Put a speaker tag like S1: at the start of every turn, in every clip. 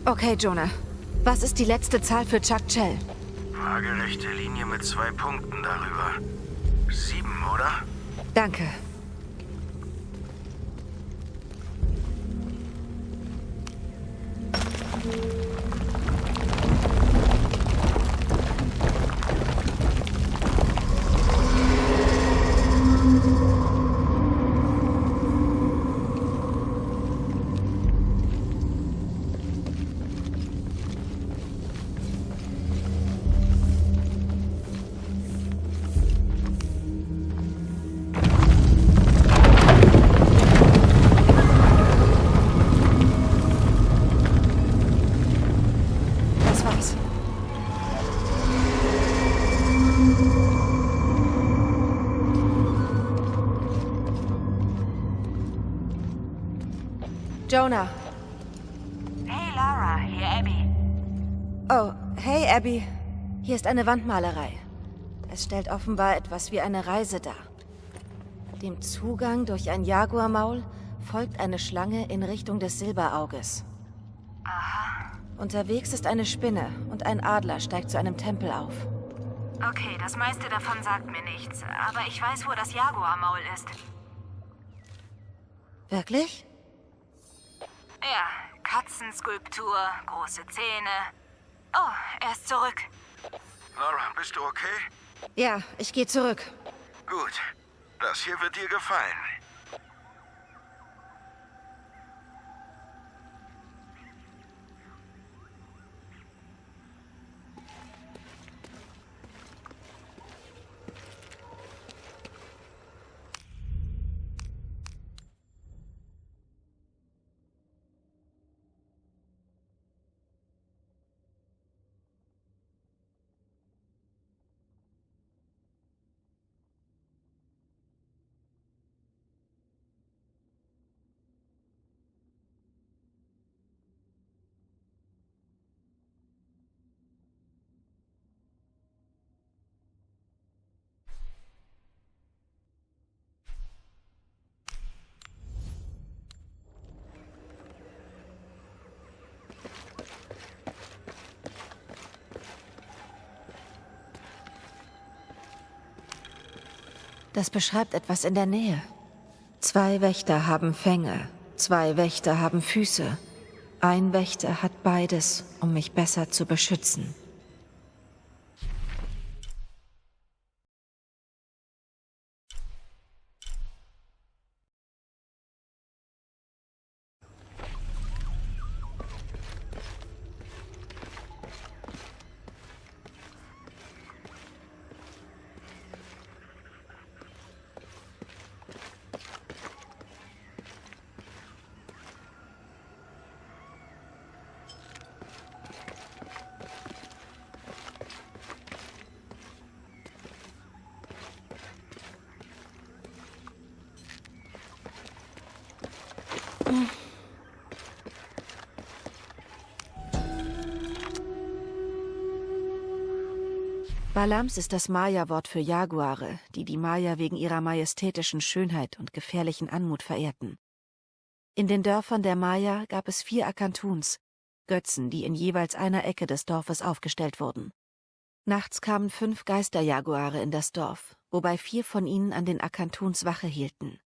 S1: Okay, Jonah. Was ist die letzte Zahl für Chuck Chell?
S2: Waagerechte Linie mit 2 Punkten darüber. 7, oder?
S1: Danke. Das war's. Jonah.
S3: Hey Lara, hier Abby.
S1: Oh, hey Abby. Hier ist eine Wandmalerei. Es stellt offenbar etwas wie eine Reise dar. Dem Zugang durch ein Jaguarmaul folgt eine Schlange in Richtung des Silberauges.
S3: Aha.
S1: Unterwegs ist eine Spinne und ein Adler steigt zu einem Tempel auf.
S3: Okay, das meiste davon sagt mir nichts, aber ich weiß, wo das Jaguarmaul ist.
S1: Wirklich?
S3: Ja, Katzenskulptur, große Zähne. Oh, er ist zurück.
S2: Laura, bist du okay?
S1: Ja, ich gehe zurück.
S2: Gut. Das hier wird dir gefallen.
S1: Das beschreibt etwas in der Nähe. 2 Wächter haben Fänge, 2 Wächter haben Füße. Ein Wächter hat beides, um mich besser zu beschützen. Balams ist das Maya-Wort für Jaguare, die die Maya wegen ihrer majestätischen Schönheit und gefährlichen Anmut verehrten. In den Dörfern der Maya gab es 4 Akantuns, Götzen, die in jeweils einer Ecke des Dorfes aufgestellt wurden. Nachts kamen 5 Geisterjaguare in das Dorf, wobei 4 von ihnen an den Akantuns Wache hielten.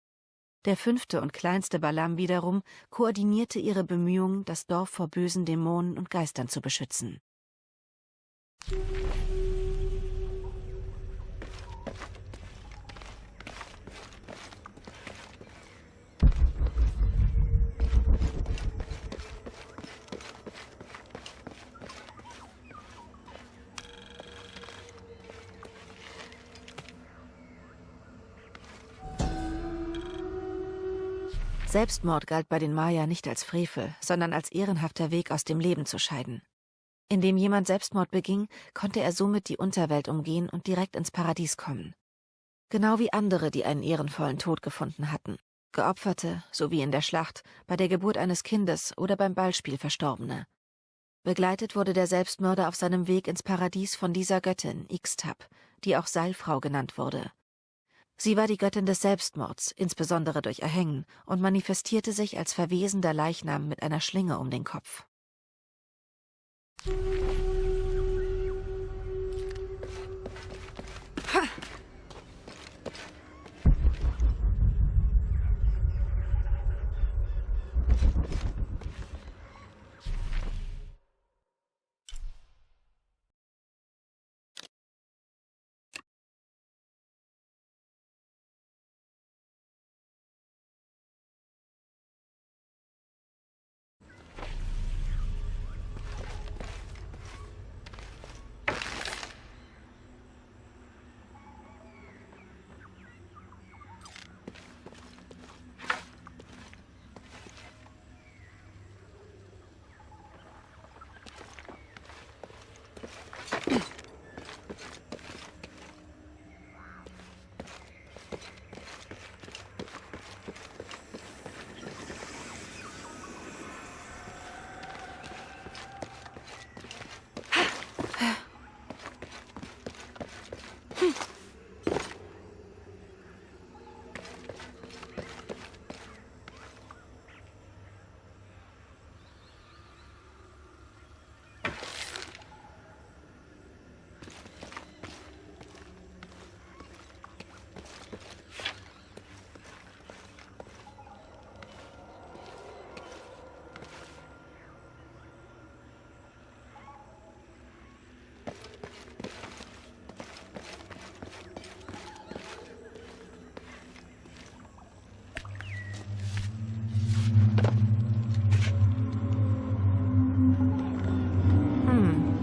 S1: Der 5. und kleinste Balam wiederum koordinierte ihre Bemühungen, das Dorf vor bösen Dämonen und Geistern zu beschützen. Selbstmord galt bei den Maya nicht als Frevel, sondern als ehrenhafter Weg, aus dem Leben zu scheiden. Indem jemand Selbstmord beging, konnte er somit die Unterwelt umgehen und direkt ins Paradies kommen. Genau wie andere, die einen ehrenvollen Tod gefunden hatten. Geopferte, so wie in der Schlacht, bei der Geburt eines Kindes oder beim Ballspiel Verstorbene. Begleitet wurde der Selbstmörder auf seinem Weg ins Paradies von dieser Göttin, Ixtab, die auch Seilfrau genannt wurde. Sie war die Göttin des Selbstmords, insbesondere durch Erhängen, und manifestierte sich als verwesender Leichnam mit einer Schlinge um den Kopf.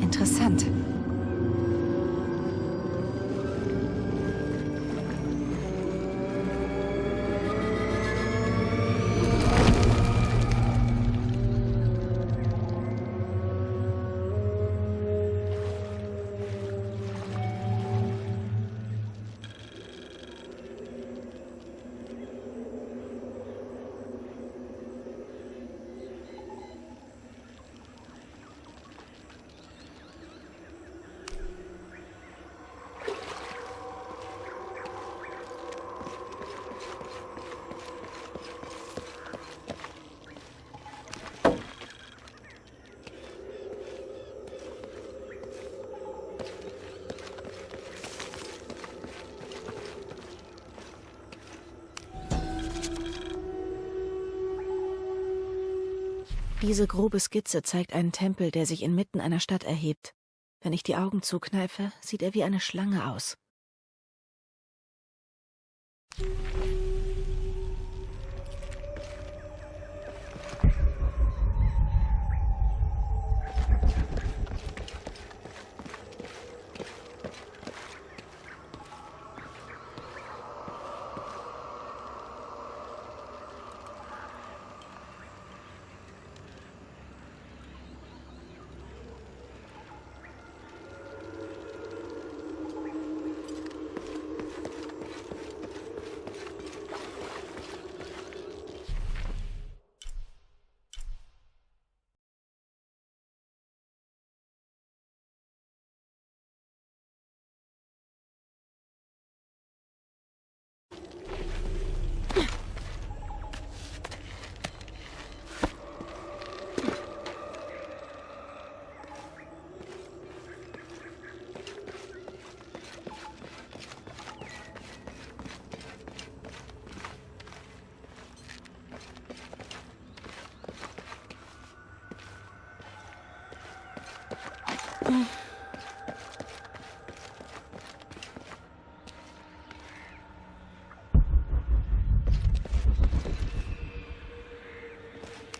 S1: Interessant. Diese grobe Skizze zeigt einen Tempel, der sich inmitten einer Stadt erhebt. Wenn ich die Augen zukneife, sieht er wie eine Schlange aus.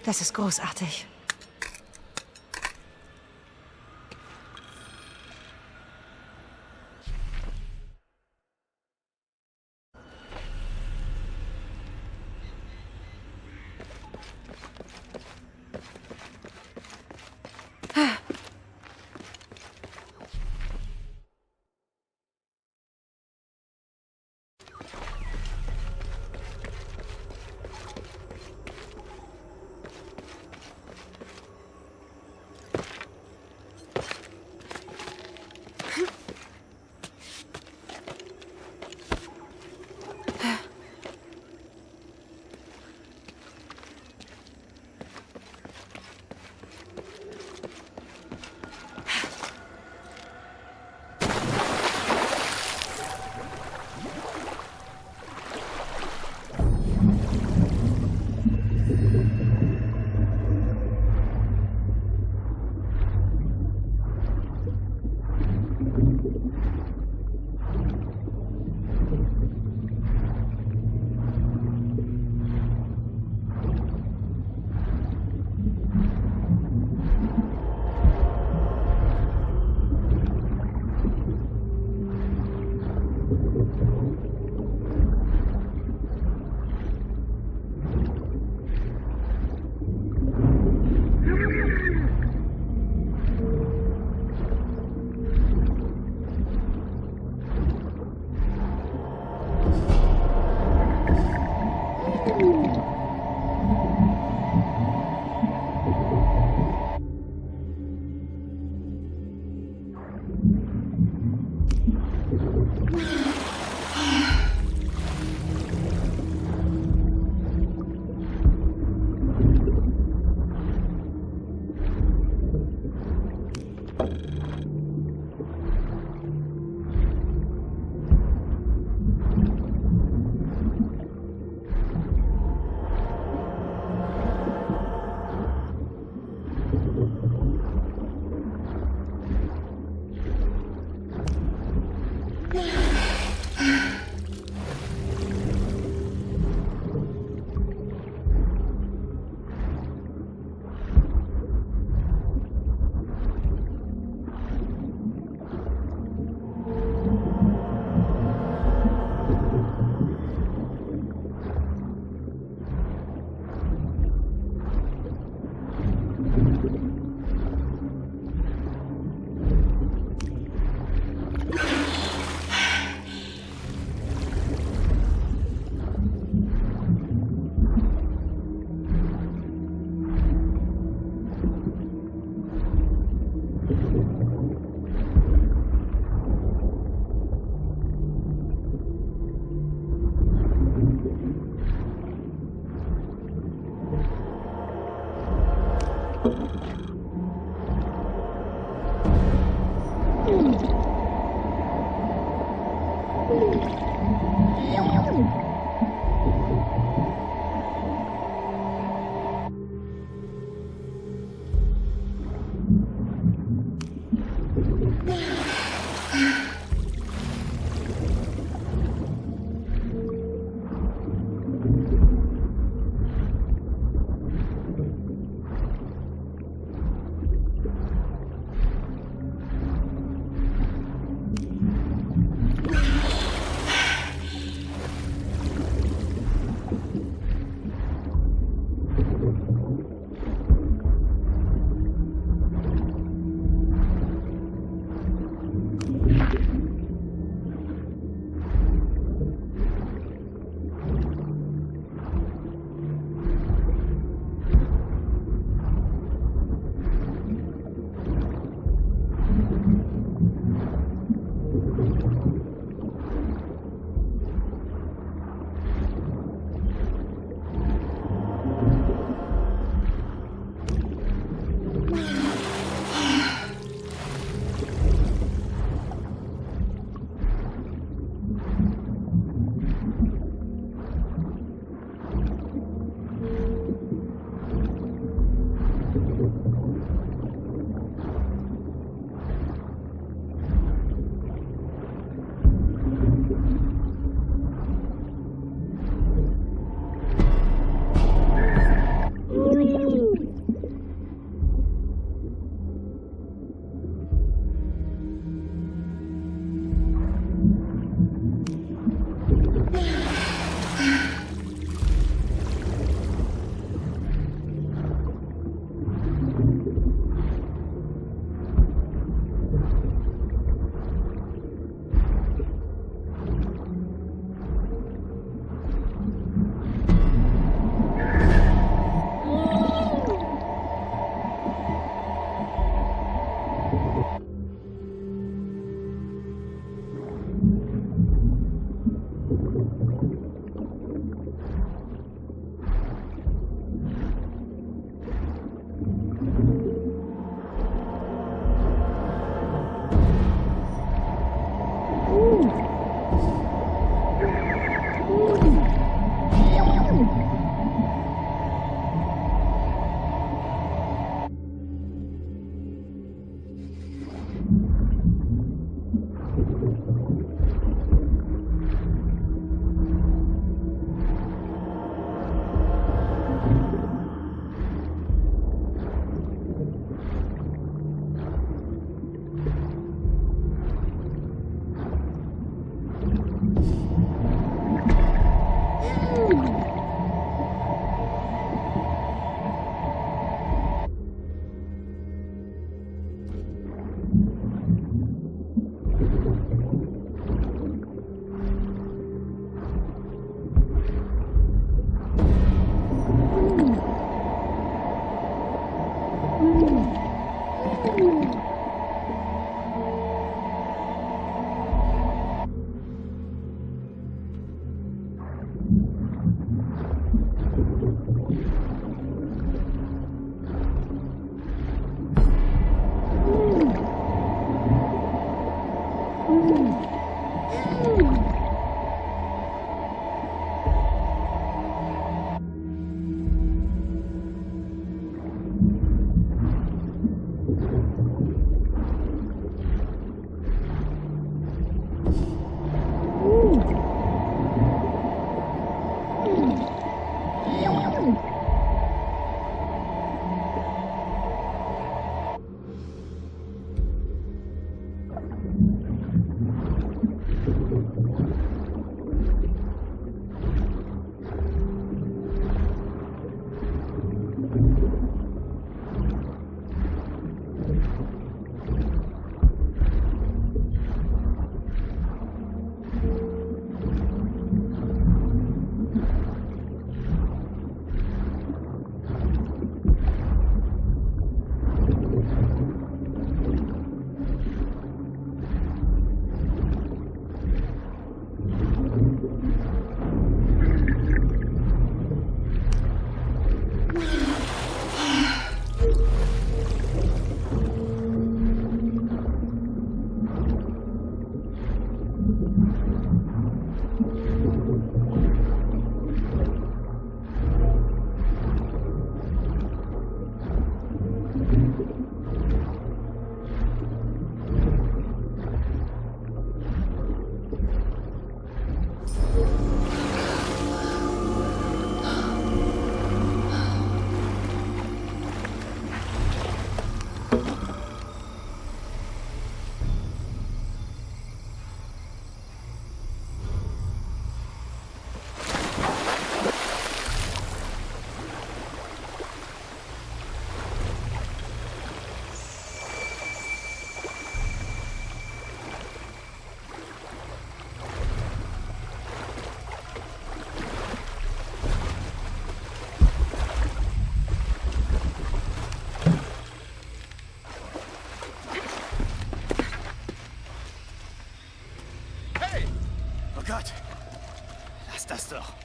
S1: Das ist großartig.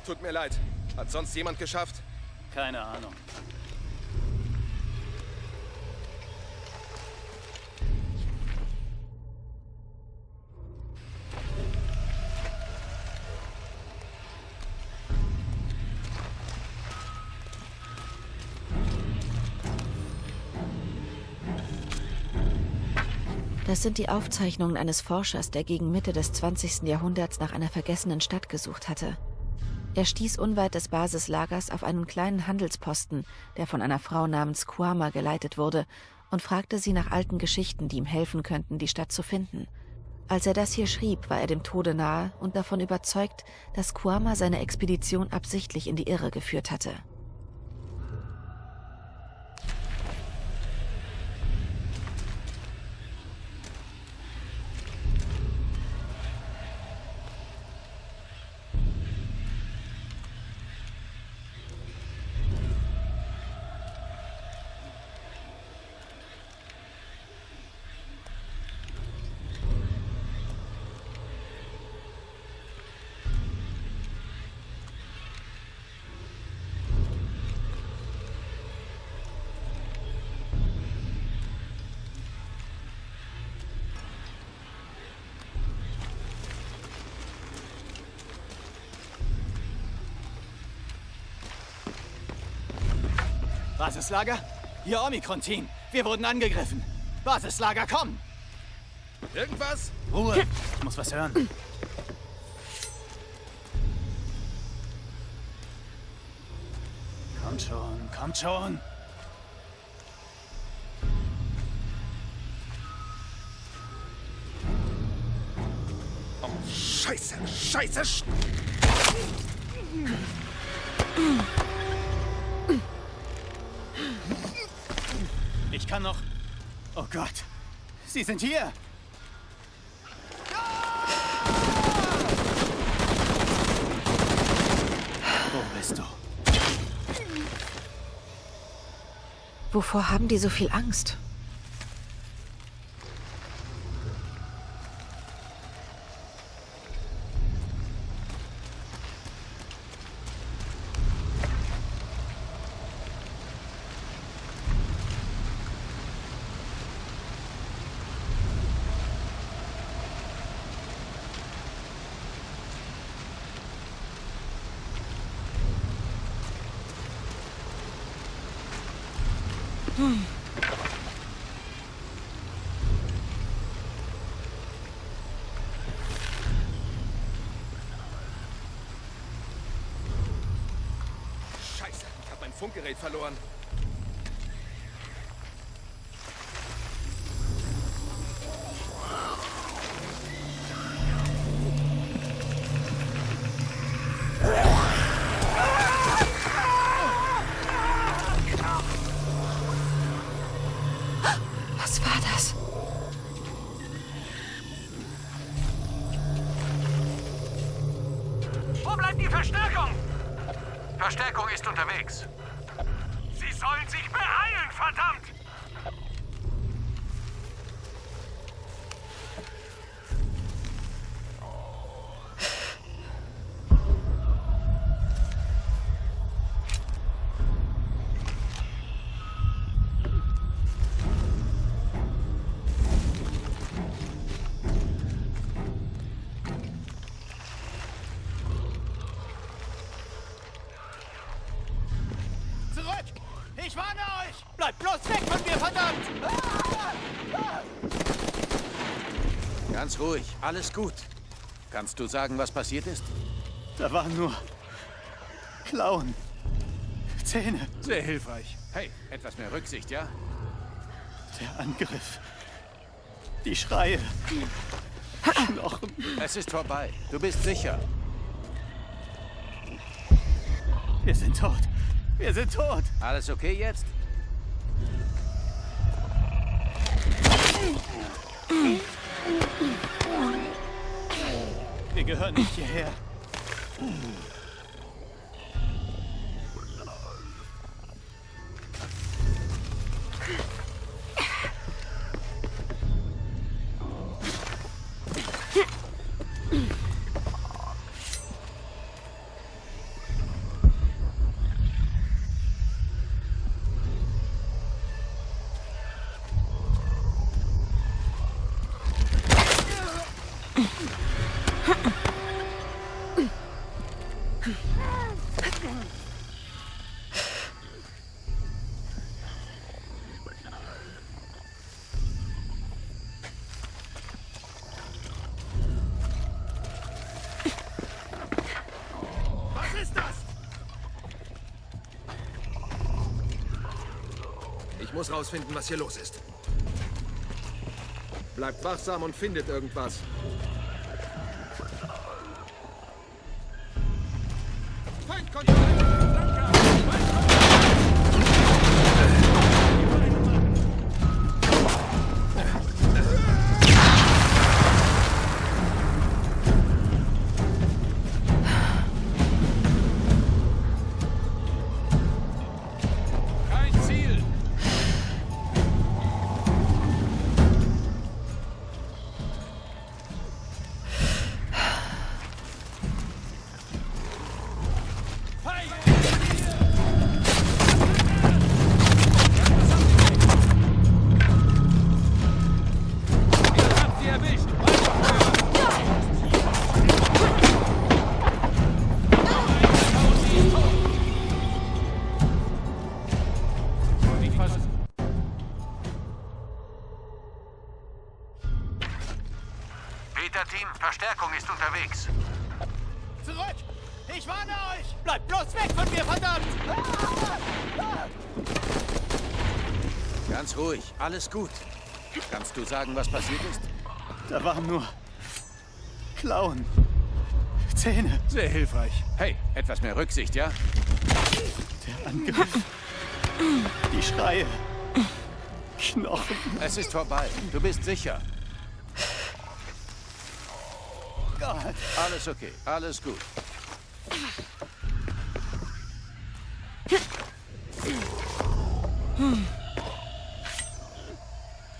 S4: Tut mir leid. Hat sonst jemand geschafft?
S5: Keine Ahnung.
S1: Das sind die Aufzeichnungen eines Forschers, der gegen Mitte des 20. Jahrhunderts nach einer vergessenen Stadt gesucht hatte. Er stieß unweit des Basislagers auf einen kleinen Handelsposten, der von einer Frau namens Kuama geleitet wurde, und fragte sie nach alten Geschichten, die ihm helfen könnten, die Stadt zu finden. Als er das hier schrieb, war er dem Tode nahe und davon überzeugt, dass Kuama seine Expedition absichtlich in die Irre geführt hatte.
S5: Basislager? Hier Omikron-Team. Wir wurden angegriffen. Basislager, komm!
S4: Irgendwas?
S5: Ruhe! Ich muss was hören. Kommt schon, kommt schon.
S4: Oh, Scheiße, Scheiße!
S5: Ich kann noch... Oh Gott! Sie sind hier! Wo bist du?
S1: Wovor haben die so viel Angst?
S4: Scheiße, ich habe mein Funkgerät verloren.
S1: Was war das?
S2: Wo bleibt die Verstärkung? Verstärkung ist unterwegs. Sie sollen sich beeilen, verdammt!
S5: Zurück! Ich warne euch! Bleibt bloß weg von mir, verdammt!
S6: Ganz ruhig, alles gut. Kannst du sagen, was passiert ist?
S5: Da waren nur... Klauen. Zähne.
S6: Sehr hilfreich. Hey, etwas mehr Rücksicht, ja?
S5: Der Angriff. Die Schreie. Knochen.
S6: Es ist vorbei. Du bist sicher.
S5: Wir sind tot. Wir sind tot.
S6: Alles okay jetzt?
S5: Wir gehören nicht hierher.
S4: Ich muss rausfinden, was hier los ist. Bleibt wachsam und findet irgendwas. Feindkontakt!
S2: Kein Ziel! Ihr habt sie erwischt! Peter-Team, Verstärkung ist unterwegs.
S5: Zurück! Ich warne euch! Bleibt bloß weg von mir, verdammt!
S6: Ganz ruhig, alles gut. Kannst du sagen, was passiert ist?
S5: Da waren nur Klauen. Zähne.
S6: Sehr hilfreich. Hey, etwas mehr Rücksicht, ja?
S5: Der Angriff. Die Schreie. Knochen.
S6: Es ist vorbei. Du bist sicher.
S5: Gott.
S6: Alles okay, alles gut.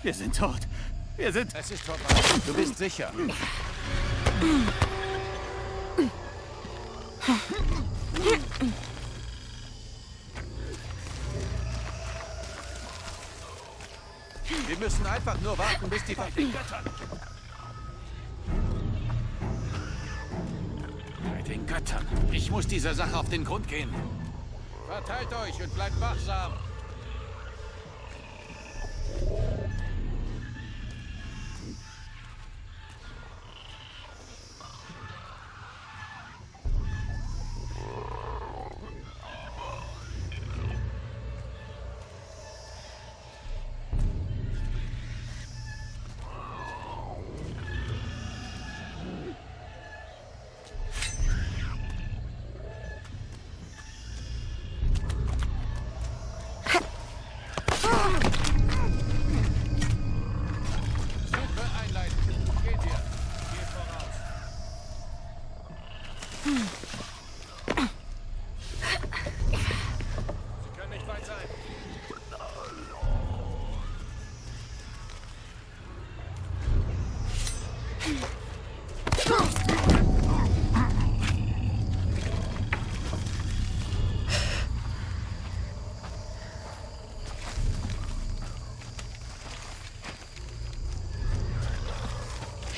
S5: Wir sind tot. Wir sind...
S6: Es ist vorbei. Du bist sicher. Wir müssen einfach nur warten, bis die Göttern. Bei den Göttern. Ich muss dieser Sache auf den Grund gehen. Verteilt euch und bleibt wachsam.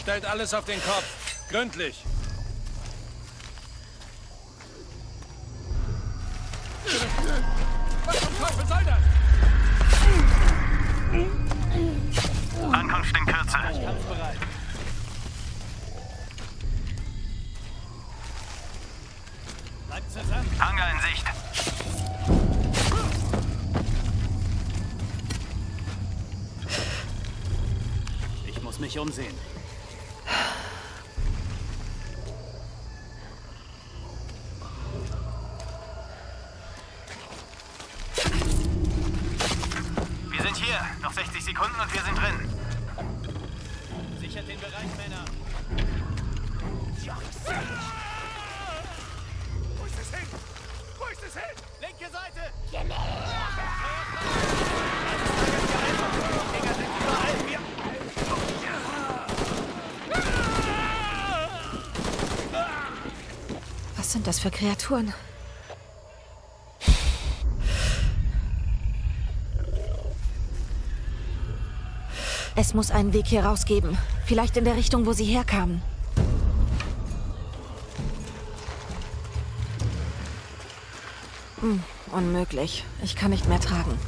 S4: Stellt alles auf den Kopf. Gründlich. Was zum Teufel soll das?
S2: Ankunft in Kürze.
S5: Kampfbereit. Bleibt zusammen.
S2: Hangar in Sicht.
S5: Ich muss mich umsehen.
S2: Wir sind hier. Noch 60 Sekunden und wir sind drin.
S5: Sichert den Bereich, Männer.
S4: Wo ist es hin? Wo ist es hin?
S5: Linke Seite!
S1: Was sind das für Kreaturen? Es muss einen Weg hier raus geben. Vielleicht in der Richtung, wo sie herkamen. Unmöglich. Ich kann nicht mehr tragen.